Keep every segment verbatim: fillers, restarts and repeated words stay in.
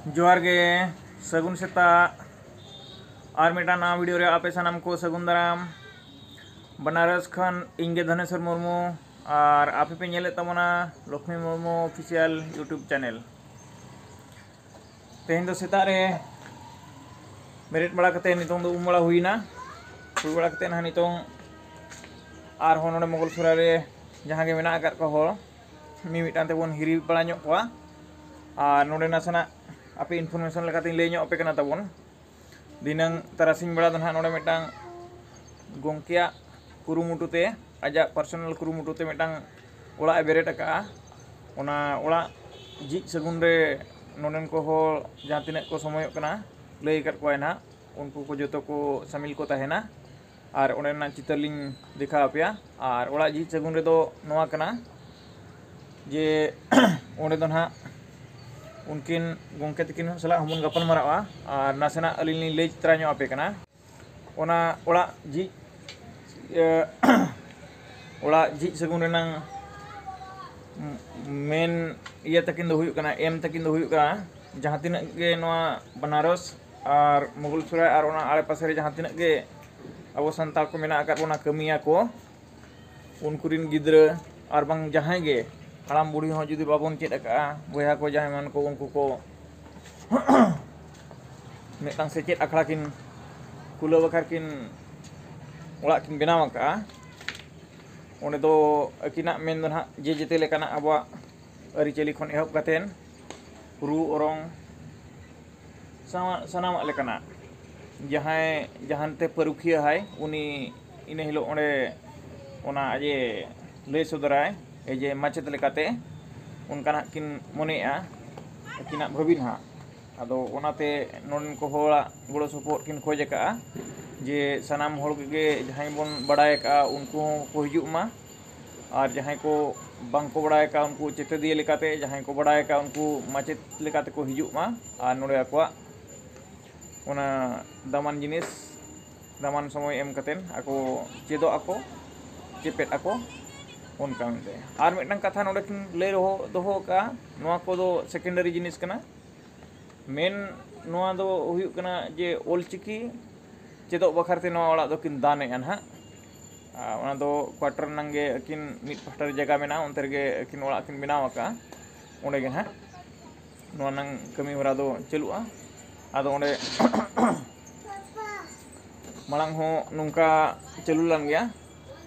ᱡᱚᱦᱟᱨ ᱜᱮ, ᱥᱟᱹᱜᱩᱱ ᱥᱮᱛᱟᱜ᱾ ᱟᱨ ᱢᱤᱫᱴᱟᱝ ᱱᱟᱣᱟ ᱵᱷᱤᱰᱤᱭᱳ ᱨᱮ ᱟᱯᱮ ᱥᱟᱱᱟᱢ ᱠᱚ ᱥᱟᱹᱜᱩᱱ ᱫᱟᱨᱟᱢ᱾ ᱵᱟᱱᱟᱨᱚᱥ ᱠᱷᱚᱱ ᱤᱧ ᱜᱮ ᱫᱷᱚᱱᱮᱥᱣᱚᱨ ᱢᱩᱨᱢᱩ, ᱟᱨ ᱟᱯᱮ ᱯᱮ ᱧᱮᱞᱮᱫ ᱛᱟᱵᱚᱱᱟ Lakshmi Murmu official YouTube channel. ᱛᱮᱦᱮᱧ ᱫᱚ ᱥᱮᱛᱟᱜ ᱨᱮ ᱵᱮᱨᱮᱫ ᱵᱟᱲᱟ ᱠᱟᱛᱮ ᱱᱤᱛᱚᱝ ᱫᱚ ᱩᱢ ᱵᱟᱲᱟ ᱦᱩᱭᱱᱟ᱾ ᱦᱩᱭ ᱵᱟᱲᱟ ᱠᱟᱛᱮ ᱱᱟᱦᱟᱜ ᱱᱤᱛᱚᱝ ᱟᱨᱦᱚᱸ ᱱᱚᱰᱮ ᱢᱚᱜᱚᱞ ᱥᱚᱨᱟ ᱨᱮ ᱡᱟᱦᱟᱸ ᱜᱮ ᱢᱮᱱᱟᱜ ᱟᱠᱟᱫ ᱠᱚ ᱦᱚᱲ, ᱢᱤᱢᱤᱫᱴᱟᱝ ᱛᱮᱵᱚᱱ ᱦᱤᱨᱤ ᱵᱟᱲᱟ ᱧᱚᱜ ᱠᱚᱣᱟ᱾ ᱟᱨ ᱱᱚᱰᱮ ᱱᱟᱥᱮᱱᱟᱜ ᱟᱯᱮ ᱤᱱᱯᱷᱚᱨᱢᱮᱥᱚᱱ ᱞᱮᱠᱟᱛᱤᱧ ᱞᱟᱹᱭ ᱧᱚᱜ ᱟᱯᱮ ᱠᱟᱱᱟ ᱛᱟᱵᱚᱱ᱾ ᱫᱷᱤᱱᱟᱹᱝ ᱛᱟᱨᱟᱥᱤᱧ ᱵᱮᱲᱟ ᱫᱚ ᱱᱟᱦᱟᱜ ᱱᱚᱰᱮ ᱢᱤᱫᱴᱟᱝ ᱜᱚᱢᱠᱮᱭᱟᱜ ᱠᱩᱨᱩᱢᱩᱴᱩ ᱛᱮ, ᱟᱡᱟᱜ ᱯᱟᱨᱥᱚᱱᱟᱞ ᱠᱩᱨᱩᱢᱩᱴᱩ ᱛᱮ ᱢᱤᱫᱴᱟᱝ ᱚᱲᱟᱜ ᱮ ᱵᱮᱨᱮᱫ ᱟᱠᱟᱫᱼᱟ᱾ ᱚᱱᱟ ᱚᱲᱟᱜ ᱡᱷᱤᱡ ᱥᱟᱹᱜᱩᱱ ᱨᱮ ᱱᱚᱰᱮᱱ ᱠᱚ ᱦᱚᱲ ᱡᱟᱦᱟᱸ ᱛᱤᱱᱟᱹᱜ ᱠᱚ ᱥᱚᱢᱚᱭᱚᱜ ᱠᱟᱱᱟ, ᱞᱟᱹᱭ ᱟᱠᱟᱫ ᱠᱚᱣᱟᱭ ᱱᱟᱦᱟᱜ, ᱩᱱᱠᱩ ᱠᱚ ᱡᱚᱛᱚ ᱠᱚ ᱥᱟᱢᱤᱞ ᱠᱚ ᱛᱟᱦᱮᱱᱟ᱾ ᱟᱨ ᱚᱸᱰᱮᱱᱟᱜ ᱪᱤᱛᱟᱹᱨ ᱞᱤᱧ ᱫᱮᱠᱷᱟᱣ ᱟᱯᱮᱭᱟ᱾ ᱟᱨ ᱚᱲᱟᱜ ᱡᱷᱤᱡ ᱥᱟᱹᱜᱩᱱ ᱨᱮᱫᱚ ᱱᱚᱣᱟ ᱠᱟᱱᱟ ᱡᱮ ᱚᱸᱰᱮ ᱫᱚ ᱱᱟᱦᱟᱜ ᱩᱱᱠᱤᱱ ᱜᱚᱢᱠᱮ ᱛᱟᱹᱠᱤᱱ ᱥᱟᱞᱟᱜ ᱦᱚᱸᱵᱚᱱ ᱜᱟᱯᱟᱞ ᱢᱟᱨᱟᱜᱼᱟ᱾ ᱟᱨ ᱱᱟᱥᱮᱱᱟᱜ ᱟᱹᱞᱤᱧ ᱞᱤᱧ ᱞᱟᱹᱭ ᱛᱚᱨᱟ ᱧᱚᱜ ᱟᱯᱮ ᱠᱟᱱᱟ᱾ ᱚᱱᱟ ᱚᱲᱟᱜ ᱡᱷᱤᱡ, ᱤᱭᱟᱹ, ᱚᱲᱟᱜ ᱡᱷᱤᱡ ᱥᱟᱹᱜᱩᱱ ᱨᱮᱱᱟᱝ ᱢᱮᱱ ᱤᱭᱟᱹ ᱛᱟᱹᱠᱤᱱ ᱫᱚ ᱦᱩᱭᱩᱜ ᱠᱟᱱᱟ, ᱮᱢ ᱛᱟᱹᱠᱤᱱ ᱫᱚ ᱦᱩᱭᱩᱜ ᱠᱟᱱᱟ, ᱡᱟᱦᱟᱸ ᱛᱤᱱᱟᱹᱜ ᱜᱮ ᱱᱚᱣᱟ ᱵᱟᱱᱟᱨᱚᱥ ᱟᱨ ᱢᱩᱜᱚᱞᱥᱚᱨᱟᱭ ᱟᱨ ᱚᱱᱟ ᱟᱲᱮᱯᱟᱥᱮ ᱨᱮ ᱡᱟᱦᱟᱸ ᱛᱤᱱᱟᱹᱜ ᱜᱮ ᱟᱵᱚ ᱥᱟᱱᱛᱟᱲ ᱠᱚ ᱢᱮᱱᱟᱜ ᱟᱠᱟᱫ ᱵᱚᱱᱟ, ᱠᱟᱹᱢᱤᱭᱟ ᱠᱚ, ᱩᱱᱠᱩ ᱨᱤᱱ ᱜᱤᱫᱽᱨᱟᱹ ᱟᱨ ᱵᱟᱝ ᱡᱟᱦᱟᱸᱭ ᱜᱮ ᱦᱟᱲᱟᱢ ᱵᱩᱲᱦᱤ ᱦᱚᱸ ᱡᱩᱫᱤ ᱵᱟᱵᱚᱱ ᱪᱮᱫ ᱟᱠᱟᱫᱼᱟ, ᱵᱚᱭᱦᱟ ᱠᱚ ᱡᱟᱦᱟᱸᱭ ᱢᱮᱱᱟᱜ ᱠᱚ, ᱩᱱᱠᱩ ᱠᱚ ᱢᱤᱫᱴᱟᱝ ᱥᱮᱪᱮᱫ ᱟᱠᱷᱲᱟ ᱠᱤᱱ ᱠᱷᱩᱞᱟᱹᱣ ᱵᱟᱠᱷᱨᱟ ᱠᱤᱱ ᱚᱲᱟᱜ ᱠᱤᱱ ᱵᱮᱱᱟᱣ ᱟᱠᱟᱫᱼᱟ᱾ ᱚᱸᱰᱮ ᱫᱚ ᱟᱹᱠᱤᱱᱟᱜ ᱢᱮᱱ ᱫᱚ ᱱᱟᱦᱟᱜ ᱡᱮ ᱡᱮᱛᱮ ᱞᱮᱠᱟᱱᱟᱜ ᱟᱵᱚᱣᱟᱜ ᱟᱹᱨᱤᱪᱟᱹᱞᱤ ᱠᱷᱚᱱ ᱮᱦᱚᱵ ᱠᱟᱛᱮᱫ ᱨᱩ ᱚᱨᱚᱝ ᱥᱟᱶ-, ᱥᱟᱱᱟᱢᱟᱜ ᱞᱮᱠᱟᱱᱟᱜ, ᱡᱟᱦᱟᱸᱭ ᱡᱟᱦᱟᱱᱛᱮ ᱯᱟᱹᱨᱩᱠᱷᱤᱭᱟᱹ ᱦᱟᱭ, ᱩᱱᱤ ᱤᱱᱟᱹ ᱦᱤᱞᱳᱜ ᱚᱸᱰᱮ ᱚᱱᱟ ᱟᱡ ᱮ ᱞᱟᱹᱭ ᱥᱚᱫᱚᱨᱟᱭ, ᱮ ᱡᱮ ᱢᱟᱪᱮᱛ ᱞᱮᱠᱟᱛᱮ ᱚᱱᱠᱟᱱᱟᱜ ᱠᱤᱱ ᱢᱚᱱᱮᱭᱮᱜᱼᱟ ᱟᱹᱠᱤᱱᱟᱜ ᱵᱷᱟᱹᱵᱤ ᱱᱟᱦᱟᱜ᱾ ᱟᱫᱚ ᱚᱱᱟᱛᱮ ᱱᱚᱰᱮᱱ ᱠᱚ ᱦᱚᱲᱟᱜ ᱜᱚᱲᱚ ᱥᱚᱯᱚᱦᱚᱫ ᱠᱤᱱ ᱠᱷᱚᱡᱽ ᱟᱠᱟᱫᱼᱟ ᱡᱮ ᱥᱟᱱᱟᱢ ᱦᱚᱲ ᱠᱚᱜᱮ ᱡᱟᱦᱟᱸᱭ ᱵᱚᱱ ᱵᱟᱲᱟᱭ ᱟᱠᱟᱫᱼᱟ ᱩᱱᱠᱩ ᱦᱚᱸ ᱠᱚ ᱦᱤᱡᱩᱜ ᱢᱟ, ᱟᱨ ᱡᱟᱦᱟᱸᱭ ᱠᱚ ᱵᱟᱝ ᱠᱚ ᱵᱟᱲᱟᱭ ᱟᱠᱟᱫᱼᱟ ᱩᱱᱠᱩ ᱪᱮᱛᱮᱫᱤᱭᱟᱹ ᱞᱮᱠᱟᱛᱮ, ᱡᱟᱦᱟᱸᱭ ᱠᱚ ᱵᱟᱲᱟᱭ ᱟᱠᱟᱫᱼᱟ ᱩᱱᱠᱩ ᱢᱟᱪᱮᱛ ᱞᱮᱠᱟᱛᱮ ᱠᱚ ᱦᱤᱡᱩᱜ ᱢᱟ, ᱟᱨ ᱱᱚᱰᱮ ᱟᱠᱚᱣᱟᱜ ᱚᱱᱟ ᱫᱟᱢᱟᱱ ᱡᱤᱱᱤᱥ, ᱫᱟᱢᱟᱱ ᱥᱚᱢᱚᱭ ᱮᱢ ᱠᱟᱛᱮᱫ ᱟᱠᱚ ᱪᱮᱫᱚᱜ ᱟᱠᱚ, ᱪᱮᱯᱮᱫ ᱟᱠᱚ, ᱚᱱᱠᱟ ᱢᱮᱱᱛᱮ᱾ ᱟᱨ ᱢᱤᱫᱴᱟᱝ ᱠᱟᱛᱷᱟ ᱱᱚᱰᱮ ᱠᱤᱱ ᱞᱟᱹᱭ ᱫᱚᱦᱚ, ᱫᱚᱦᱚ ᱟᱠᱟᱫᱼᱟ, ᱱᱚᱣᱟ ᱠᱚᱫᱚ ᱥᱮᱠᱮᱱᱰᱟᱨᱤ ᱡᱤᱱᱤᱥ ᱠᱟᱱᱟ᱾ ᱢᱮᱱ ᱱᱚᱣᱟ ᱫᱚ ᱦᱩᱭᱩᱜ ᱠᱟᱱᱟ ᱡᱮ ᱚᱞᱪᱤᱠᱤ ᱪᱮᱫᱚᱜ ᱵᱟᱠᱷᱨᱟ ᱛᱮ ᱱᱚᱣᱟ ᱚᱲᱟᱜ ᱫᱚᱠᱤᱱ ᱫᱟᱱᱮᱜᱼᱟ ᱱᱟᱦᱟᱜ᱾ ᱟᱨ ᱚᱱᱟ ᱫᱚ quarter ᱱᱟᱝ ᱜᱮ ᱟᱹᱠᱤᱱ ᱢᱤᱫ ᱯᱟᱦᱴᱟ ᱨᱮ ᱡᱟᱭᱜᱟ ᱢᱮᱱᱟᱜᱼᱟ, ᱚᱱᱛᱮ ᱨᱮᱜᱮ ᱟᱹᱠᱤᱱ ᱚᱲᱟᱜ ᱠᱤᱱ ᱵᱮᱱᱟᱣ ᱟᱠᱟᱫᱼᱟ᱾ ᱚᱸᱰᱮ ᱜᱮ ᱱᱟᱦᱟᱜ ᱱᱚᱣᱟ ᱱᱟᱝ ᱠᱟᱹᱢᱤ ᱦᱚᱨᱟ ᱫᱚ ᱪᱟᱹᱞᱩᱜᱼᱟ᱾ ᱟᱫᱚ ᱚᱸᱰᱮ ᱢᱟᱲᱟᱝ ᱦᱚᱸ ᱱᱚᱝᱠᱟ ᱪᱟᱹᱞᱩ ᱞᱮᱱ ᱜᱮᱭᱟ,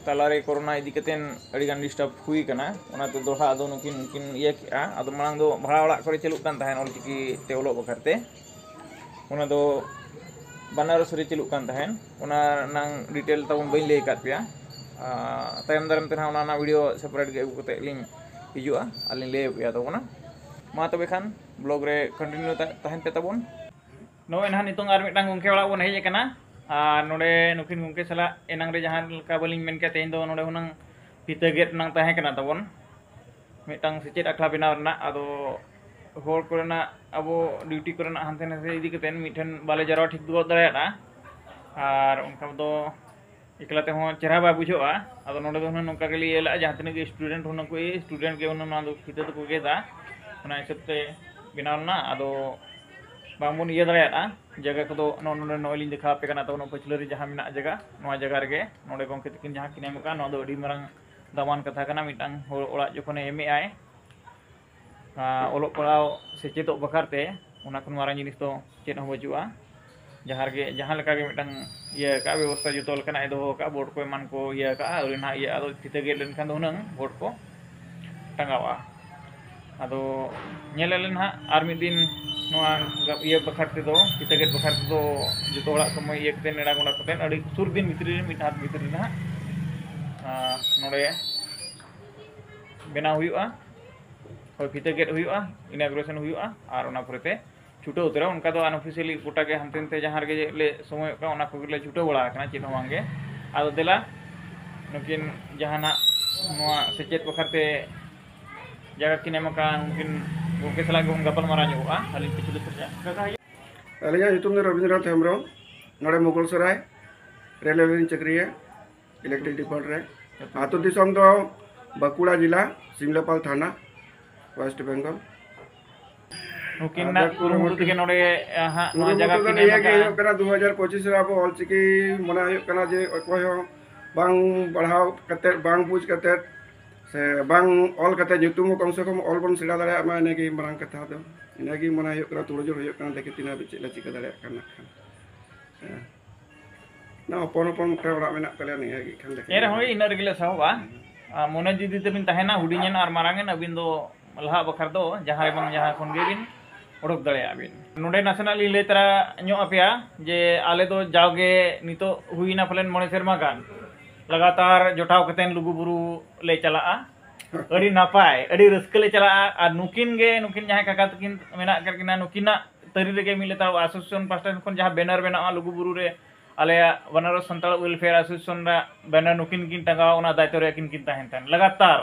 ᱛᱟᱞᱟᱨᱮ ᱠᱳᱨᱳᱱᱟ ᱤᱫᱤ ᱠᱟᱛᱮ ᱟᱹᱰᱤᱜᱟᱱ disturb ᱦᱩᱭ ᱠᱟᱱᱟ, ᱚᱱᱟᱛᱮ ᱫᱚᱦᱲᱟ ᱟᱫᱚ ᱱᱩᱠᱤᱱ ᱠᱤᱱ ᱤᱭᱟᱹ ᱠᱮᱜᱼᱟ᱾ ᱟᱫᱚ ᱢᱟᱲᱟᱝ ᱫᱚ ᱵᱷᱟᱲᱟ ᱚᱲᱟᱜ ᱠᱚᱨᱮ ᱪᱟᱹᱞᱩᱜ ᱠᱟᱱ ᱛᱟᱦᱮᱸᱫ ᱚᱞᱪᱤᱠᱤ ᱛᱮ ᱚᱞᱚᱜ ᱵᱟᱠᱷᱨᱟ ᱛᱮ, ᱚᱱᱟ ᱫᱚ ᱵᱟᱱᱟᱨᱚᱥ ᱨᱮ ᱪᱟᱹᱞᱩᱜ ᱠᱟᱱ ᱛᱟᱦᱮᱸᱫ᱾ ᱚᱱᱟ ᱨᱮᱱᱟᱝ detail ᱛᱟᱵᱚᱱ ᱵᱟᱹᱧ ᱞᱟᱹᱭ ᱟᱠᱟᱫ ᱯᱮᱭᱟ᱾ ᱟᱨ ᱛᱟᱭᱚᱢ ᱫᱟᱨᱟᱢ ᱛᱮ ᱱᱟᱦᱟᱜ ᱚᱱᱟ ᱨᱮᱱᱟᱜ video separate ᱜᱮ ᱟᱹᱜᱩ ᱠᱟᱛᱮ ᱞᱤᱧ ᱦᱤᱡᱩᱜᱼᱟ ᱟᱨ ᱞᱤᱧ ᱞᱟᱹᱭ ᱟᱯᱮᱭᱟ ᱛᱟᱵᱚᱱᱟ᱾ ᱢᱟ ᱛᱚᱵᱮ ᱠᱷᱟᱱ vlog ᱨᱮ continue ᱛᱟ-, ᱛᱟᱦᱮᱱ ᱯᱮ ᱛᱟᱵᱚᱱ᱾ ᱱᱚᱜᱼᱚᱭ ᱱᱟᱦᱟᱜ ᱱᱤᱛᱚᱝ ᱟᱨ ᱢᱤᱫᱴᱟᱝ ᱜᱚᱢᱠᱮ ᱚᱲᱟᱜ ᱵᱚᱱ ᱦᱮᱡ ᱟᱠᱟᱱᱟ᱾ ᱟᱨ ᱱᱚᱰᱮ ᱱᱩᱠᱤᱱ ᱜᱚᱢᱠᱮ ᱥᱟᱞᱟᱜ ᱮᱱᱟᱝ ᱨᱮ ᱡᱟᱦᱟᱸ ᱞᱮᱠᱟ ᱵᱟᱹᱞᱤᱧ ᱢᱮᱱ ᱠᱮᱫ, ᱛᱮᱦᱮᱧ ᱫᱚ ᱱᱚᱰᱮ ᱦᱩᱱᱟᱹᱝ ᱯᱷᱤᱛᱟᱹ ᱜᱮᱫ ᱨᱮᱱᱟᱜ ᱛᱟᱦᱮᱸ ᱠᱟᱱᱟ ᱛᱟᱵᱚᱱ, ᱢᱤᱫᱴᱟᱝ ᱥᱮᱪᱮᱫ ᱟᱠᱷᱲᱟ ᱵᱮᱱᱟᱣ ᱨᱮᱱᱟᱜ᱾ ᱟᱫᱚ ᱦᱚᱲ ᱠᱚᱨᱮᱱᱟᱜ ᱟᱵᱚ duty ᱠᱚᱨᱮᱱᱟᱜ ᱦᱟᱱᱛᱮ ᱱᱟᱛᱮ ᱤᱫᱤ ᱠᱟᱛᱮ ᱢᱤᱫᱴᱷᱮᱱ ᱵᱟᱞᱮ ᱡᱟᱨᱣᱟ ᱴᱷᱤᱠ ᱜᱚᱫ ᱫᱟᱲᱮᱭᱟᱫᱟ᱾ ᱟᱨ ᱚᱱᱠᱟ ᱫᱚ ᱮᱠᱞᱟ ᱛᱮᱦᱚᱸ ᱪᱮᱦᱨᱟ ᱵᱟᱭ ᱵᱩᱡᱷᱟᱹᱜᱼᱟ᱾ ᱟᱫᱚ ᱱᱚᱰᱮ ᱫᱚ ᱦᱩᱱᱟᱹᱝ ᱱᱚᱝᱠᱟ ᱜᱮᱞᱮ ᱤᱭᱟᱹ ᱞᱮᱫᱼᱟ, ᱡᱟᱦᱟᱸ ᱛᱤᱱᱟᱹᱜ ᱜᱮ student ᱦᱩᱱᱟᱹᱝ ᱠᱚ, student ᱜᱮ ᱦᱩᱱᱟᱹᱝ ᱱᱚᱣᱟ ᱫᱚ ᱯᱷᱤᱛᱟᱹ ᱫᱚᱠᱚ ᱜᱮᱫᱟ, ᱚᱱᱟ ᱦᱤᱥᱟᱹᱵ ᱛᱮ ᱵᱮᱱᱟᱣ ᱞᱮᱱᱟ᱾ ᱟᱫᱚ ᱵᱟᱝᱵᱚᱱ ᱤᱭᱟᱹ ᱫᱟᱲᱮᱭᱟᱫᱼᱟ᱾ ᱡᱟᱭᱜᱟ ᱠᱚᱫᱚ ᱱᱚᱜᱼᱚ ᱱᱚᱰᱮ ᱱᱚᱜᱼᱚᱭ ᱞᱤᱧ ᱫᱮᱠᱷᱟᱣ ᱟᱯᱮ ᱠᱟᱱᱟ, ᱛᱟᱵᱚᱱ ᱯᱟᱹᱪᱷᱞᱟᱹ ᱨᱮ ᱡᱟᱦᱟᱸ ᱢᱮᱱᱟᱜ ᱡᱟᱭᱜᱟ, ᱱᱚᱣᱟ ᱡᱟᱭᱜᱟ ᱨᱮᱜᱮ ᱱᱚᱰᱮ ᱜᱚᱢᱠᱮ ᱛᱟᱹᱠᱤᱱ ᱡᱟᱦᱟᱸ ᱠᱤᱱ ᱮᱢ ᱟᱠᱟᱫᱼᱟ, ᱱᱚᱣᱟ ᱫᱚ ᱟᱹᱰᱤ ᱢᱟᱨᱟᱝ ᱫᱟᱢᱟᱱ ᱠᱟᱛᱷᱟ ᱠᱟᱱᱟ᱾ ᱢᱤᱫᱴᱟᱝ ᱦᱚᱲ ᱚᱲᱟᱜ ᱡᱚᱠᱷᱚᱱᱮ ᱮᱢᱮᱜᱼᱟᱭ, ᱟᱨ ᱚᱞᱚᱜ ᱯᱟᱲᱦᱟᱣ ᱥᱮᱪᱮᱫᱚᱜ ᱵᱟᱠᱷᱨᱟ ᱛᱮ, ᱚᱱᱟ ᱠᱷᱚᱱ ᱢᱟᱨᱟᱝ ᱡᱤᱱᱤᱥ ᱫᱚ ᱪᱮᱫ ᱦᱚᱸ ᱵᱟᱹᱪᱩᱜᱼᱟ᱾ ᱡᱟᱦᱟᱸ ᱨᱮᱜᱮ ᱡᱟᱦᱟᱸ ᱞᱮᱠᱟ ᱜᱮ ᱢᱤᱫᱴᱟᱝ ᱤᱭᱟᱹ ᱟᱠᱟᱫᱼᱟ, ᱵᱮᱵᱚᱥᱛᱷᱟ ᱡᱚᱛᱚ ᱞᱮᱠᱟᱱᱟᱜ ᱮ ᱫᱚᱦᱚ ᱟᱠᱟᱫᱼᱟ, board ᱠᱚ ᱮᱢᱟᱱ ᱠᱚ ᱤᱭᱟᱹ ᱟᱠᱟᱫᱼᱟ, ᱟᱹᱣᱨᱤ ᱱᱟᱦᱟᱜ ᱤᱭᱟᱹ, ᱟᱫᱚ ᱯᱷᱤᱛᱟᱹ ᱜᱮᱫ ᱞᱮᱱᱠᱷᱟᱱ ᱫᱚ ᱦᱩᱱᱟᱹᱝ board ᱠᱚ ᱴᱟᱸᱜᱟᱣᱼᱟ᱾ ᱟᱫᱚ ᱧᱮᱞ ᱟᱞᱮ ᱱᱟᱦᱟᱜ ᱟᱨ ᱢᱤᱫ ᱫᱤᱱ ᱱᱚᱣᱟ ᱜᱟ-, ᱤᱭᱟᱹ ᱵᱟᱠᱷᱨᱟ ᱛᱮᱫᱚ, ᱯᱷᱤᱛᱟᱹ ᱜᱮᱫ ᱵᱟᱠᱷᱨᱟ ᱛᱮᱫᱚ ᱡᱚᱛᱚ ᱦᱚᱲᱟᱜ ᱥᱚᱢᱚᱭ ᱤᱭᱟᱹ ᱠᱟᱛᱮ, ᱱᱮᱰᱟ ᱜᱚᱸᱰᱟ ᱠᱟᱛᱮ ᱟᱹᱰᱤ ᱥᱩᱨ ᱫᱤᱱ ᱵᱷᱤᱛᱨᱤ ᱨᱮ, ᱢᱤᱫ ᱦᱟᱯᱛᱟ ᱵᱷᱤᱛᱨᱤ ᱨᱮ ᱱᱟᱦᱟᱜ, ᱟᱸ, ᱱᱚᱰᱮ ᱵᱮᱱᱟᱣ ᱦᱩᱭᱩᱜᱼᱟ, ᱦᱳᱭ, ᱯᱷᱤᱛᱟᱹ ᱜᱮᱫ ᱦᱩᱭᱩᱜᱼᱟ, inauguration ᱦᱩᱭᱩᱜᱼᱟ, ᱟᱨ ᱚᱱᱟ ᱯᱚᱨᱮᱛᱮ ᱪᱷᱩᱴᱟᱹᱣ ᱩᱛᱟᱹᱨᱟ᱾ ᱚᱱᱠᱟ ᱫᱚ unofficially ᱜᱚᱴᱟ ᱜᱮ ᱦᱟᱱᱛᱮ ᱱᱟᱛᱮ ᱡᱟᱦᱟᱸ ᱨᱮᱜᱮ ᱞᱮ ᱥᱚᱢᱚᱭᱚᱜ ᱠᱟᱱᱟ, ᱚᱱᱟ ᱠᱚᱜᱮ ᱞᱮ ᱪᱷᱩᱴᱟᱹᱣ ᱵᱟᱲᱟ ᱟᱠᱟᱱᱟ, ᱪᱮᱫ ᱦᱚᱸ ᱵᱟᱝ ᱜᱮ᱾ ᱟᱫᱚ ᱫᱮᱞᱟ, ᱱᱩᱠᱤᱱ ᱡᱟᱦᱟᱱᱟᱜ ᱱᱚᱣᱟ ᱥᱮᱪᱮᱫ ᱵᱟᱠᱷᱨᱟ ᱛᱮ ᱡᱟᱭᱜᱟ ᱠᱤᱱ ᱮᱢ ᱟᱠᱟᱱ, ᱩᱱᱠᱤᱱ ᱜᱚᱢᱠᱮ ᱥᱟᱞᱟᱜ ᱜᱮᱵᱚᱱ ᱜᱟᱯᱟᱞ ᱢᱟᱨᱟᱣ ᱧᱚᱜᱚᱜᱼᱟ᱾ ᱟᱹᱞᱤᱧ ᱯᱤᱪᱷᱞᱟᱹ ᱥᱮᱫ ᱨᱮ᱾ ᱟᱹᱞᱤᱧᱟᱜ ᱧᱩᱛᱩᱢ ᱫᱚ ᱨᱚᱵᱤᱱᱫᱨᱚᱱᱟᱛᱷ ᱦᱮᱢᱵᱨᱚᱢ, ᱱᱚᱰᱮ ᱢᱩᱜᱚᱞ ᱥᱚᱨᱟᱭ ᱨᱮᱞᱣᱮ ᱨᱮᱞᱤᱧ ᱪᱟᱹᱠᱨᱤᱭᱟ, electric department ᱨᱮ᱾ ᱟᱹᱛᱩ ᱫᱤᱥᱚᱢ ᱫᱚ ᱵᱟᱸᱠᱩᱲᱟ ᱡᱮᱞᱟ, ᱥᱤᱢᱞᱟᱯᱟᱞ ᱛᱷᱟᱱᱟ, West Bengal᱾ ᱱᱩᱠᱤᱱᱟᱜ ᱟᱫᱚ ᱠᱩᱨᱩᱢᱩᱴᱩ ᱛᱮᱜᱮ ᱱᱚᱰᱮ, ᱟᱸ, ᱦᱟᱸᱜ ᱱᱚᱣᱟ ᱡᱟᱭᱜᱟ ᱠᱩᱨᱩᱢᱩᱴᱩ ᱫᱚ ᱠᱤᱱ ᱮᱢ ᱱᱤᱭᱟᱹ ᱜᱮ ᱟᱠᱟᱫᱼᱟ᱾ ᱦᱩᱭᱩᱜ ᱠᱟᱱᱟ, ᱫᱩ ᱦᱟᱡᱟᱨ ᱯᱚᱸᱪᱤᱥ ᱨᱮ ᱟᱵᱚ ᱚᱞᱪᱤᱠᱤ ᱢᱚᱱᱮ ᱦᱩᱭᱩᱜ ᱠᱟᱱᱟ ᱡᱮ ᱚᱠᱚᱭ ᱦᱚᱸ ᱵᱟᱝ ᱯᱟᱲᱦᱟᱣ ᱠᱟᱛᱮᱫ, ᱵᱟᱝ ᱵᱩᱡᱽ ᱠᱟᱛᱮᱫ ᱥᱮ ᱵᱟᱝ ᱚᱞ ᱠᱟᱛᱮᱫ ᱧᱩᱛᱩᱢ ᱦᱚᱸ ᱠᱚᱢ ᱥᱮ ᱠᱚᱢ ᱚᱞ ᱵᱚᱱ ᱥᱮᱬᱟ ᱫᱟᱲᱮᱭᱟᱜ ᱢᱟ, ᱤᱱᱟᱹᱜᱮ ᱢᱟᱨᱟᱝ ᱠᱟᱛᱷᱟ ᱫᱚ᱾ ᱤᱱᱟᱹᱜᱮ ᱢᱚᱱᱮ ᱦᱩᱭᱩᱜ ᱠᱟᱱᱟ, ᱛᱩᱲᱟᱹᱡᱳᱲ ᱦᱩᱭᱩᱜ ᱠᱟᱱᱟ, ᱫᱮᱠᱷᱤ ᱛᱤᱱᱟᱹᱜ ᱦᱟᱹᱵᱤᱡ ᱪᱮᱫ ᱞᱮ ᱪᱤᱠᱟᱹ ᱫᱟᱲᱮᱭᱟᱜ ᱠᱟᱱᱟ ᱱᱟᱜ ᱠᱷᱟᱱ᱾ ᱦᱮᱸ᱾ ᱱᱚᱣᱟ ᱦᱚᱯᱚᱱ ᱦᱚᱯᱚᱱ ᱢᱤᱫᱴᱟᱝ ᱚᱲᱟᱜ ᱢᱮᱱᱟᱜ ᱛᱟᱞᱮᱭᱟ, ᱱᱤᱭᱟᱹ ᱜᱮ ᱠᱷᱟᱱ ᱫᱮᱠᱷᱤ ᱮᱱ ᱨᱮᱦᱚᱸ ᱤᱱᱟᱹᱜ ᱨᱮᱜᱮ ᱞᱮ ᱥᱟᱦᱚᱵᱼᱟ᱾ ᱦᱩᱸ᱾ ᱟᱨ ᱢᱚᱱᱮ ᱡᱩᱫᱤ ᱛᱟᱵᱤᱱ ᱛᱟᱦᱮᱱᱟ ᱦᱩᱰᱤᱧ ᱮᱱ ᱟᱨ ᱢᱟᱨᱟᱝ ᱮᱱ, ᱟᱹᱵᱤᱱ ᱫᱚ ᱞᱟᱦᱟᱜ ᱵᱟᱠᱷᱨᱟ ᱫᱚ ᱡᱟᱦᱟᱸ ᱨᱮ ᱵᱟᱝ ᱡᱟᱦᱟᱸ ᱠᱷᱚᱱ ᱜᱮᱵᱤᱱ ᱚᱰᱚᱠ ᱫᱟᱲᱮᱭᱟᱜᱼᱟ ᱵᱤᱱ᱾ ᱱᱚᱰᱮ ᱱᱟᱥᱮᱱᱟᱜ ᱞᱤᱧ ᱞᱟᱹᱭ ᱛᱟᱨᱟ ᱧᱚᱜ ᱟᱯᱮᱭᱟ ᱡᱮ ᱟᱞᱮ ᱫᱚ ᱡᱟᱣᱜᱮ ᱱᱤᱛᱚᱜ ᱦᱩᱭᱱᱟ ᱯᱟᱞᱮᱱ ᱢᱚᱬᱮ ᱥᱮᱨᱢᱟ ᱜᱟᱱ ᱞᱟᱜᱟᱛᱟᱨ ᱡᱚᱴᱟᱣ ᱠᱟᱛᱮᱱ ᱞᱩᱜᱩᱵᱩᱨᱩ ᱞᱮ ᱪᱟᱞᱟᱜᱼᱟ᱾ ᱟᱹᱰᱤ ᱱᱟᱯᱟᱭ, ᱟᱹᱰᱤ ᱨᱟᱹᱥᱠᱟᱹ ᱞᱮ ᱪᱟᱞᱟᱜᱼᱟ᱾ ᱟᱨ ᱱᱩᱠᱤᱱ ᱜᱮ, ᱱᱩᱠᱤᱱ ᱡᱟᱦᱟᱸᱭ ᱠᱟᱠᱟ ᱛᱟᱹᱠᱤᱱ ᱢᱮᱱᱟᱜ ᱟᱠᱟᱫ ᱠᱤᱱᱟ, ᱱᱩᱠᱤᱱᱟᱜ ᱛᱟᱹᱨᱤ ᱨᱮᱜᱮ ᱢᱤᱫ ᱞᱮᱛᱟᱲ ᱟᱥᱳᱥᱤᱭᱮᱥᱚᱱ ᱯᱟᱥᱴᱟ ᱠᱷᱚᱱ ᱡᱟᱦᱟᱸ ᱵᱮᱱᱟᱨ ᱵᱮᱱᱟᱜᱼᱟ ᱞᱩᱜᱩᱵᱩᱨᱩ ᱨᱮ, ᱟᱞᱮᱭᱟᱜ ᱵᱟᱱᱟᱨᱚᱥ ᱥᱟᱱᱛᱟᱲ ᱣᱮᱞᱯᱷᱮᱭᱟᱨ ᱟᱥᱳᱥᱤᱭᱮᱥᱚᱱ ᱨᱮ ᱵᱮᱱᱟᱨ ᱱᱩᱠᱤᱱ ᱠᱤᱱ ᱴᱟᱸᱜᱟᱣᱟ, ᱚᱱᱟ ᱫᱟᱭᱤᱛᱛᱚ ᱨᱮ ᱟᱹᱠᱤᱱ ᱠᱤᱱ ᱛᱟᱦᱮᱱ ᱛᱟᱦᱮᱸᱫ ᱞᱟᱜᱟᱛᱟᱨ᱾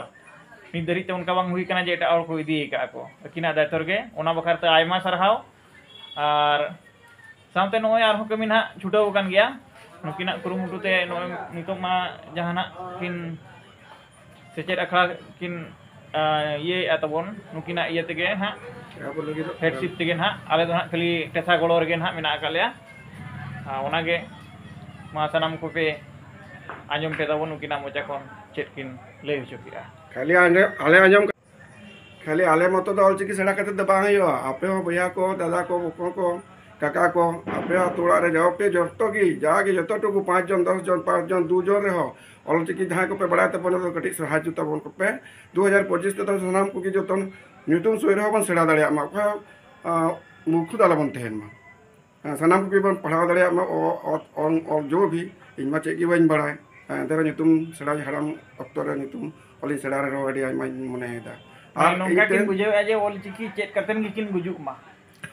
ᱱᱤᱛ ᱫᱷᱟᱹᱨᱤᱡ ᱛᱮ ᱚᱱᱠᱟ ᱵᱟᱝ ᱦᱩᱭ ᱠᱟᱱᱟ ᱡᱮ ᱮᱴᱟᱜ ᱦᱚᱲ ᱠᱚ ᱤᱫᱤ ᱟᱠᱟᱫᱼᱟ ᱠᱚ, ᱟᱹᱠᱤᱱᱟᱜ ᱫᱟᱭᱤᱛᱛᱚ ᱨᱮᱜᱮ᱾ ᱚᱱᱟ ᱵᱟᱠᱷᱨᱟ ᱛᱮ ᱟᱭᱢᱟ ᱥᱟᱨᱦᱟᱣ᱾ ᱟᱨ ᱥᱟᱶᱛᱮ ᱱᱚᱜᱼᱚᱭ ᱟᱨᱦᱚᱸ ᱠᱟᱹᱢᱤ ᱱᱟᱦᱟᱜ ᱪᱷᱩᱴᱟᱹᱣ ᱟᱠᱟᱱ ᱜᱮᱭᱟ᱾ ᱱᱩᱠᱤᱱᱟᱜ ᱠᱩᱨᱩᱢᱩᱴᱩ ᱛᱮ ᱱᱚᱜᱼᱚᱭ ᱱᱤᱛᱚᱜ ᱢᱟ ᱡᱟᱦᱟᱱᱟᱜ ᱠᱤᱱ ᱥᱮᱪᱮᱫ ᱟᱠᱷᱲᱟ ᱠᱤᱱ, ᱟ, ᱤᱭᱟᱹᱭᱮᱫᱼᱟ ᱛᱟᱵᱚᱱ, ᱱᱩᱠᱤᱱᱟᱜ ᱤᱭᱟᱹ ᱛᱮᱜᱮ ᱱᱟᱦᱟᱜ, ᱟᱵᱚ ᱞᱟᱹᱜᱤᱫ ᱫᱚ ᱦᱮᱰᱥᱤᱯ ᱛᱮᱜᱮ ᱱᱟᱦᱟᱜ, ᱟᱞᱮ ᱫᱚ ᱱᱟᱦᱟᱜ ᱠᱷᱟᱹᱞᱤ ᱴᱮᱥᱟ ᱜᱚᱲᱚ ᱨᱮᱜᱮ ᱱᱟᱦᱟᱜ ᱢᱮᱱᱟᱜ ᱟᱠᱟᱫ ᱞᱮᱭᱟ᱾ ᱟᱨ ᱚᱱᱟᱜᱮ ᱢᱟ ᱥᱟᱱᱟᱢ ᱠᱚᱯᱮ ᱟᱸᱡᱚᱢ ᱯᱮ ᱛᱟᱵᱚᱱ, ᱱᱩᱠᱤᱱᱟᱜ ᱢᱚᱪᱟ ᱠᱷᱚᱱ ᱪᱮᱫ ᱠᱤᱱ ᱞᱟᱹᱭ ᱦᱚᱪᱚ ᱠᱮᱫᱼᱟ᱾ ᱠᱷᱟᱹᱞᱤ ᱟᱸᱡᱚᱢ, ᱟᱞᱮ ᱟᱸᱡᱚᱢ ᱠᱷᱟᱹᱞᱤ ᱟᱞᱮ ᱢᱚᱛᱚ ᱫᱚ ᱚᱞᱪᱤᱠᱤ ᱥᱮᱬᱟ ᱠᱟᱛᱮ ᱫᱚ ᱵᱟᱝ ᱦᱩᱭᱩᱜᱼᱟ᱾ ᱟᱯᱮ ᱦᱚᱸ ᱵᱚᱭᱦᱟ ᱠᱚ, ᱫᱟᱫᱟ ᱠᱚ, ᱵᱚᱠᱚ ᱠᱚ, ᱠᱟᱠᱟ ᱠᱚ, ᱟᱯᱮ ᱟᱹᱛᱩ ᱚᱲᱟᱜ ᱨᱮ ᱡᱟᱣ ᱯᱮ ᱡᱚᱛᱚ ᱜᱮ, ᱡᱟᱜᱮ ᱡᱚᱛᱚ ᱴᱩᱠᱩ ᱯᱟᱸᱪ ᱡᱚᱱ, ᱫᱚᱥ ᱡᱚᱱ, ᱯᱟᱸᱪ ᱡᱚᱱ, ᱫᱩ ᱡᱚᱱ ᱨᱮᱦᱚᱸ ᱚᱞᱪᱤᱠᱤ ᱡᱟᱦᱟᱸᱭ ᱠᱚᱯᱮ ᱵᱟᱲᱟᱭ ᱛᱟᱵᱚᱱᱟ, ᱚᱱᱟ ᱫᱚ ᱠᱟᱹᱴᱤᱡ ᱥᱟᱦᱟᱡᱽᱡᱚ ᱛᱟᱵᱚᱱ ᱠᱚᱯᱮ᱾ ᱫᱩ ᱦᱟᱡᱟᱨ ᱯᱚᱸᱪᱤᱥ ᱛᱮᱫᱚ ᱥᱟᱱᱟᱢ ᱠᱚᱜᱮ ᱡᱚᱛᱚ ᱧᱩᱛᱩᱢ ᱥᱳᱭ ᱨᱮᱦᱚᱸ ᱵᱚᱱ ᱥᱮᱬᱟ ᱫᱟᱲᱮᱭᱟᱜ ᱢᱟ, ᱚᱠᱚᱭ ᱦᱚᱸ, ᱟᱸ, ᱢᱩᱨᱠᱷᱩ ᱫᱚ ᱟᱞᱚᱵᱚᱱ ᱛᱟᱦᱮᱱ ᱢᱟ᱾ ᱦᱮᱸ, ᱥᱟᱱᱟᱢ ᱠᱚᱜᱮ ᱵᱚᱱ ᱯᱟᱲᱦᱟᱣ ᱫᱟᱲᱮᱭᱟᱜ ᱢᱟ, ᱚ-, ᱚᱛ, ᱚᱝ, ᱚᱞ, ᱡᱚ ᱵᱷᱤ᱾ ᱤᱧ ᱢᱟ ᱪᱮᱫ ᱜᱮ ᱵᱟᱹᱧ ᱵᱟᱲᱟᱭ᱾ ᱦᱮᱸ, ᱮᱱᱛᱮ ᱨᱮᱦᱚᱸ ᱧᱩᱛᱩᱢ ᱥᱮᱬᱟ, ᱦᱟᱲᱟᱢ ᱚᱠᱛᱚ ᱨᱮ ᱧᱩᱛᱩᱢ ᱚᱞᱤᱧ ᱥᱮᱬᱟ ᱨᱮᱦᱚᱸ ᱟᱹᱰᱤ ᱟᱭᱢᱟᱧ ᱢᱚᱱᱮᱭᱮᱫᱟ᱾ ᱟᱨ ᱢᱟᱱᱮ ᱱᱚᱝᱠᱟ ᱤᱧ ᱠᱤᱱ ᱛᱮ ᱵᱩᱡᱷᱟᱹᱣᱮᱫᱼᱟ ᱡᱮ ᱚᱞ ᱪᱤᱠᱤ ᱪᱮᱫ ᱠᱟᱛᱮᱱ ᱜᱮᱠᱤᱱ ᱜᱩᱡᱩᱜ ᱢᱟ᱾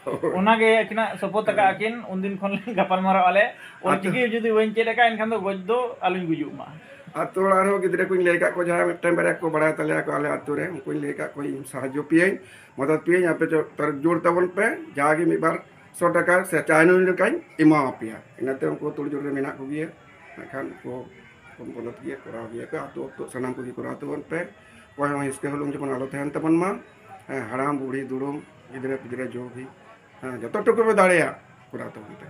ᱦᱳᱭ᱾ ᱚᱱᱟᱜᱮ ᱟᱹᱠᱤᱱᱟᱜ ᱥᱚᱯᱚᱛ ᱟᱠᱟᱫ ᱟᱹᱠᱤᱱ, ᱩᱱᱫᱤᱱ ᱠᱷᱚᱱ ᱞᱤᱧ ᱜᱟᱯᱟᱞ ᱢᱟᱨᱟᱣ ᱟᱞᱮ, ᱚᱞ ᱟᱫᱚ ᱪᱤᱠᱤ ᱡᱩᱫᱤ ᱵᱟᱹᱧ ᱪᱮᱫ ᱟᱠᱟᱫ, ᱮᱱᱠᱷᱟᱱ ᱫᱚ ᱜᱚᱡ ᱫᱚ ᱟᱞᱚᱧ ᱜᱩᱡᱩᱜ ᱢᱟ᱾ ᱟᱛᱳ ᱚᱲᱟᱜ ᱨᱮᱦᱚᱸ ᱜᱤᱫᱽᱨᱟᱹ ᱠᱚᱧ ᱞᱟᱹᱭ ᱟᱠᱟᱫ ᱠᱚᱣᱟ, ᱡᱟᱦᱟᱸᱭ ᱢᱤᱫᱴᱮᱱ ᱵᱟᱨᱭᱟ ᱠᱚ ᱵᱟᱲᱟᱭ ᱛᱟᱞᱮᱭᱟ ᱠᱚ ᱟᱞᱮ ᱟᱛᱳ ᱨᱮ, ᱩᱱᱠᱩᱧ ᱞᱟᱹᱭ ᱟᱠᱟᱫ ᱠᱚᱣᱟ, ᱤᱧ ᱥᱟᱦᱟᱡᱽᱡᱚ ᱯᱮᱭᱟᱹᱧ, ᱢᱚᱫᱚᱫ ᱯᱮᱭᱟᱹᱧ, ᱟᱯᱮ ᱡᱚ-, ᱛᱟᱨ ᱡᱳᱨ ᱛᱟᱵᱚᱱ ᱯᱮ, ᱡᱟᱜᱮ ᱢᱤᱫ ᱵᱟᱨ ᱥᱚ ᱴᱟᱠᱟ ᱥᱮ ᱪᱟᱭᱱᱚ ᱞᱮᱠᱟᱧ ᱮᱢᱟ ᱟᱯᱮᱭᱟ᱾ ᱤᱱᱟᱹᱛᱮ ᱩᱱᱠᱩ ᱛᱩᱲ ᱡᱳᱨ ᱨᱮ ᱢᱮᱱᱟᱜ ᱠᱚᱜᱮᱭᱟ, ᱢᱮᱱᱠᱷᱟᱱ ᱩᱱᱠᱩ ᱠᱚ ᱢᱚᱫᱚᱫ ᱜᱮᱭᱟ, ᱠᱚᱨᱟᱣ ᱜᱮᱭᱟ ᱠᱚ᱾ ᱟᱛᱳ, ᱟᱛᱳ ᱥᱟᱱᱟᱢ ᱠᱚᱜᱮ ᱠᱚᱨᱟᱣ ᱛᱟᱵᱚᱱ ᱯᱮ᱾ ᱚᱠᱚᱭ ᱦᱚᱸ ᱦᱤᱥᱠᱟᱹ ᱦᱩᱞᱩᱝ ᱡᱮᱢᱚᱱ ᱟᱞᱚ ᱛᱟᱦᱮᱱ ᱛᱟᱵᱚᱱ ᱢᱟ᱾ ᱦᱮᱸ, ᱦᱟᱲᱟᱢ, ᱵᱩᱲᱦᱤ, ᱫᱩᱲᱩᱢ, ᱜᱤᱫᱽᱨᱟᱹ ᱯᱤᱫᱽᱨᱟᱹ ᱡᱚ ᱵᱷᱤ, ᱦᱮᱸ, ᱡᱚᱛᱚ ᱴᱩᱠᱩ ᱯᱮ ᱫᱟᱲᱮᱭᱟᱜ ᱠᱚᱨᱟᱣ ᱛᱟᱵᱚᱱ ᱯᱮ᱾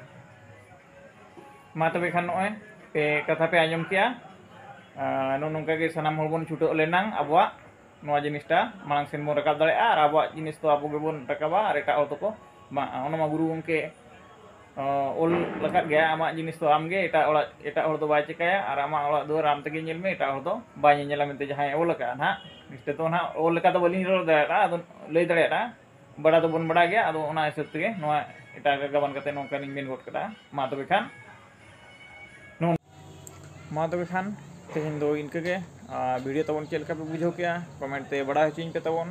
ᱢᱟ ᱛᱚᱵᱮ ᱠᱷᱟᱱ ᱱᱚᱜᱼᱚᱭ ᱯᱮ ᱠᱟᱛᱷᱟ ᱯᱮ ᱟᱸᱡᱚᱢ ᱠᱮᱜᱼᱟ᱾ ᱟᱨ ᱱᱚᱜᱼᱚ ᱱᱚᱝᱠᱟ ᱜᱮ ᱥᱟᱱᱟᱢ ᱦᱚᱲ ᱵᱚᱱ ᱪᱷᱩᱴᱟᱹᱣ ᱞᱮᱱᱟᱝ ᱟᱵᱚᱣᱟᱜ ᱱᱚᱣᱟ ᱡᱤᱱᱤᱥᱴᱟ ᱢᱟᱲᱟᱝ ᱥᱮᱱ ᱵᱚᱱ ᱨᱟᱠᱟᱵ ᱫᱟᱲᱮᱭᱟᱜᱼᱟ᱾ ᱟᱨ ᱟᱵᱚᱣᱟᱜ ᱡᱤᱱᱤᱥ ᱫᱚ ᱟᱵᱚ ᱜᱮᱵᱚᱱ ᱨᱟᱠᱟᱵᱟ, ᱟᱨ ᱮᱴᱟᱜ ᱦᱚᱲ ᱫᱚᱠᱚ ᱵᱟᱝ᱾ ᱚᱱᱟ ᱢᱟ ᱜᱩᱨᱩ ᱜᱚᱢᱠᱮ, ᱚ, ᱚᱞ ᱟᱠᱟᱫ ᱜᱮᱭᱟ, ᱟᱢᱟᱜ ᱡᱤᱱᱤᱥ ᱫᱚ ᱟᱢᱜᱮ, ᱮᱴᱟᱜ ᱚᱲᱟᱜ, ᱮᱴᱟᱜ ᱦᱚᱲ ᱫᱚ ᱵᱟᱭ ᱪᱤᱠᱟᱹᱭᱟ, ᱟᱨ ᱟᱢᱟᱜ ᱚᱲᱟᱜ ᱫᱩᱣᱟᱹᱨ ᱟᱢ ᱛᱮᱜᱮ ᱧᱮᱞ ᱢᱮ, ᱮᱴᱟᱜ ᱦᱚᱲ ᱫᱚ ᱵᱟᱭ ᱧᱮᱧᱮᱞᱟ ᱢᱮᱱᱛᱮ ᱡᱟᱦᱟᱸᱭ ᱚᱞ ᱟᱠᱟᱫᱼᱟ ᱱᱟᱦᱟᱜ᱾ ᱱᱤᱥᱪᱤᱛ ᱫᱚ ᱱᱟᱦᱟᱜ ᱚᱞ ᱞᱮᱠᱟ ᱫᱚ ᱵᱟᱹᱞᱤᱧ ᱨᱚᱲ ᱫᱟᱲᱮᱭᱟᱜᱼᱟ, ᱟᱫᱚ ᱞᱟᱹᱭ ᱫᱟᱲᱮᱭᱟᱜᱼᱟ, ᱵᱟᱲᱟᱭ ᱫᱚᱵᱚᱱ ᱵᱟᱲᱟᱭ ᱜᱮᱭᱟ᱾ ᱟᱫᱚ ᱚᱱᱟ ᱦᱤᱥᱟᱹᱵ ᱛᱮᱜᱮ ᱱᱚᱣᱟ ᱮᱴᱟᱜ ᱜᱟᱵᱟᱱ ᱠᱟᱛᱮ ᱱᱚᱝᱠᱟᱞᱤᱧ ᱢᱮᱱ ᱜᱚᱫ ᱠᱟᱫᱟ᱾ ᱢᱟ ᱛᱚᱵᱮ ᱠᱷᱟᱱ ᱱᱚ-, ᱢᱟ ᱛᱚᱵᱮ ᱠᱷᱟᱱ ᱛᱮᱦᱮᱧ ᱫᱚ ᱤᱱᱠᱟᱹ ᱜᱮ᱾ ᱟᱨ ᱵᱷᱤᱰᱤᱭᱳ ᱛᱟᱵᱚᱱ ᱪᱮᱫ ᱞᱮᱠᱟ ᱯᱮ ᱵᱩᱡᱷᱟᱹᱣ ᱠᱮᱜᱼᱟ, ᱠᱚᱢᱮᱱᱴ ᱛᱮ ᱵᱟᱲᱟᱭ ᱦᱚᱪᱚᱧ ᱯᱮ ᱛᱟᱵᱚᱱ᱾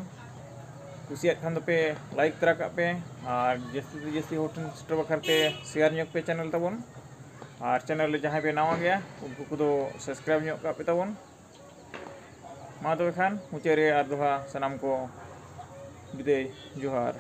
ᱠᱩᱥᱤᱭᱟᱜ ᱠᱷᱟᱱ ᱫᱚᱯᱮ ᱞᱟᱭᱤᱠ ᱛᱚᱨᱟ ᱠᱟᱜ ᱯᱮ, ᱟᱨ ᱡᱟᱹᱥᱛᱤ ᱛᱮ ᱡᱟᱹᱥᱛᱤ ᱦᱚᱲ ᱴᱷᱮᱱ ᱥᱮᱴᱮᱨ ᱵᱟᱠᱷᱨᱟ ᱛᱮ ᱥᱮᱭᱟᱨ ᱧᱚᱜ ᱯᱮ ᱪᱮᱱᱮᱞ ᱛᱟᱵᱚᱱ᱾ ᱟᱨ ᱪᱮᱱᱮᱞ ᱨᱮ ᱡᱟᱦᱟᱸᱭ ᱯᱮ ᱱᱟᱣᱟ ᱜᱮᱭᱟ, ᱩᱱᱠᱩ ᱠᱚᱫᱚ ᱥᱟᱵᱥᱠᱨᱟᱭᱤᱵ ᱧᱚᱜ ᱠᱟᱜ ᱯᱮ ᱛᱟᱵᱚᱱ᱾ ᱢᱟ ᱛᱚᱵᱮ ᱠᱷᱟᱱ ᱢᱩᱪᱟᱹᱫ ᱨᱮ ᱟᱨ ᱫᱚᱦᱲᱟ ᱥᱟᱱᱟᱢ ᱠᱚ ᱵᱤᱫᱟᱹᱭ ᱡᱚᱦᱟᱨ᱾